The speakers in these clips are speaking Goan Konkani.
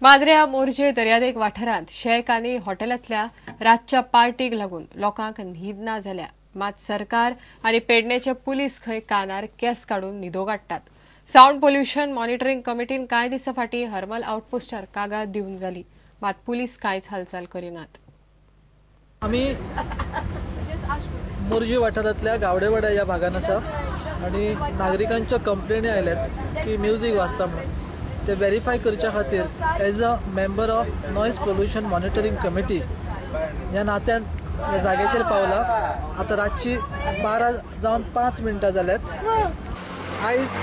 माद्र्या मोरजे दर्यादेग वाठारांत शेक आनी हॉटेलांतल्या रातच्या पार्टीक लागून लोकांक न्हीद ना जाल्या. मात सरकार आनी पेडणेचे पुलीस खंय कानार केस काडून न्हिदो काडटात. सावंड पोल्युशन मॉनिटरींग कमिटीन कांय दिसां फाटीं हरमल आउटपोस्टार कागाळ दिवन जाली, मात पुलीस कांयच हालचाल करिनात. आमी मोरजी वाठारांतल्या गावडेवाड्या ह्या भागान आसा आनी नागरिकांच्यो कंप्लेनी आयल्यात की म्युजीक वाजता म्हणून. ते वेरीफाय करच्या खातीर as a member of noise pollution monitoring committee ह्या नात्यान ह्या जाग्याचेर पावला. आतां रातची 12:05 जाल्यात. आयज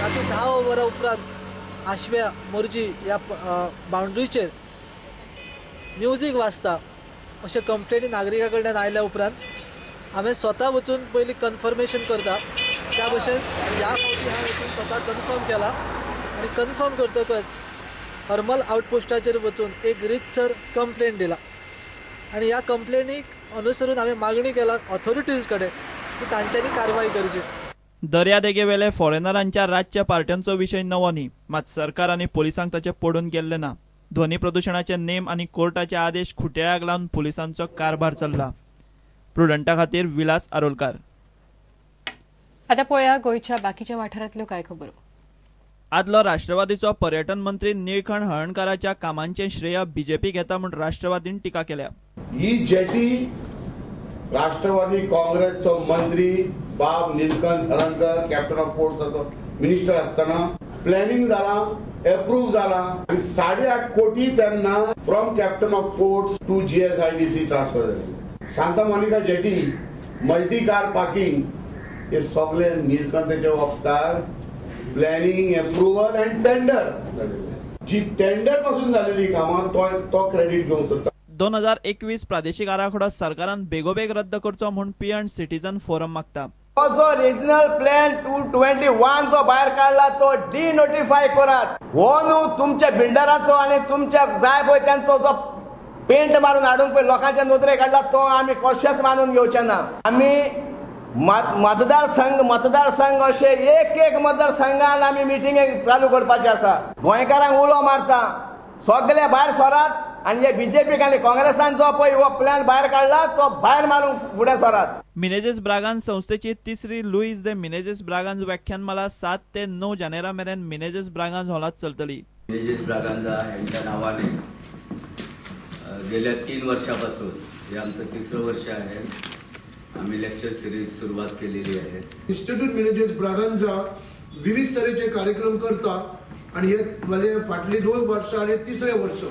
राती 10 वरां उपरांत आशव्या मोरजी ह्या बाउंड्रीचेर म्युजीक वाजता अशें कंप्लेनी नागरिकां कडल्यान आयल्या उपरांत हांवें स्वता वचून पयलीं कन्फर्मेशन करता. त्या भशेन ह्या फावटी हांवें वचून स्वता कन्फर्म केला आनी कन्फर्म करतकच हरमल आउटपोस्टाचेर वचून एक रितसर कंप्लेन दिला आनी ह्या कंप्लेनीक अनुसरून हांवें मागणी केला ऑथॉरिटीज कडेन की तांच्यांनी कारवाय करची. दर्यादेगेवेले फॉरेनरांच्या रातच्या पार्ट्यांचो विशय नवो न्ही, मात सरकार आनी पोलिसांक ताचें पडून गेल्लें ना. ध्वनी प्रदुशणाचे नेम आनी कोर्टाचे आदेश खुटेळाक लावन पुलिसांचो कारभार चल्ला. प्रुडंटा खातीर विलास आरोलकार. आता पळोवया गोंयच्या बाकीच्या वाठारांतल्यो कांय खबरो. आदलो राष्ट्रवादीचो पर्यटन मंत्री निळखण हळणकाराच्या कामांचें श्रेय बीजेपी घेता म्हूण राष्ट्रवादीन टिका केल्या. ही जेटी राष्ट्रवादी काँग्रेसचो मंत्री बाब Nilkanth Halankar captain of पोर्ट्साचो minister आसतना प्लॅनिंग जाला, एप्रूव जाला आनी 8.5 कोटी त्यांना from captain of ports to GSIDC transfer जाले. Santa Monica jetty, multi car parking हे सगळे निलकंठाच्या वक्तार प्लॅनिंग, एप्रुवल अँड टेंडर, जी टेंडर पासून झालेली कामां तो क्रेडिट घेवंक सोदता. 2021 प्रादेशिक आराखडो सरकारान बेगोबेग रद्द करचो म्हूण पी सिटीजन फोरम मागता. जो रिजनल प्लॅन 221 जो भायर काडला तो डिनोटिफाय करात. हो न्हू तुमच्या बिल्डराचो आनी तुमच्या जाय पळय तांचो जो पेंट मारून हाडून पळय लोकांच्या नदरेक काडला तो आमी कशेंच मानून घेवचे ना. आमी मतदारसंघ अशे एक एक मतदारसंघान आमी मिटिंगे चालू करपाचे आसा. गोंयकारांक उलो मारता सगळे भायर सरात आनी हे बीजेपीक आनी काँग्रेसान जो पळय हो प्लॅन भायर काडला तो भायर मारूंक फुडें सरात. मिनेझीस ब्रागांझ संस्थेची तिसरी लुईस दे मिनेझीस ब्रागांझ व्याख्यानमाला 7 ते 9 जानेरा मेरेन मिनेझीस ब्रागांझ हॉलांत चलतली. मिनेझीस ब्रागांझा यांच्या नावाने गेल्या 3 वर्षापासून, हे आमचं तिसरं वर्ष आहे, आम्ही लेक्चर सिरीज सुरुवात केलेली आहे. इन्स्टिट्यूट मिनेझीस ब्रागांझा विविध तरेचे कार्यक्रम करता आणि हे म्हणजे फाटली 2 वर्षां आणि तिसरे वर्ष,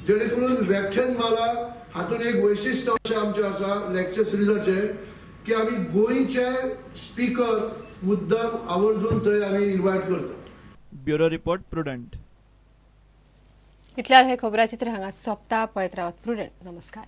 जेणे करून व्याख्यानमाला हातून एक वैशिष्ट्य अशें आमचें आसा लेक्चर सिरिजाचें की आमी गोंयचे स्पीकर मुद्दाम आवर्जून थंय आमी इन्वायट करता. Bureau report, Prudent. इतल्यार हे खबराचित्र हांगाच सोंपता. पळयत रावात प्रुडंट. नमस्कार.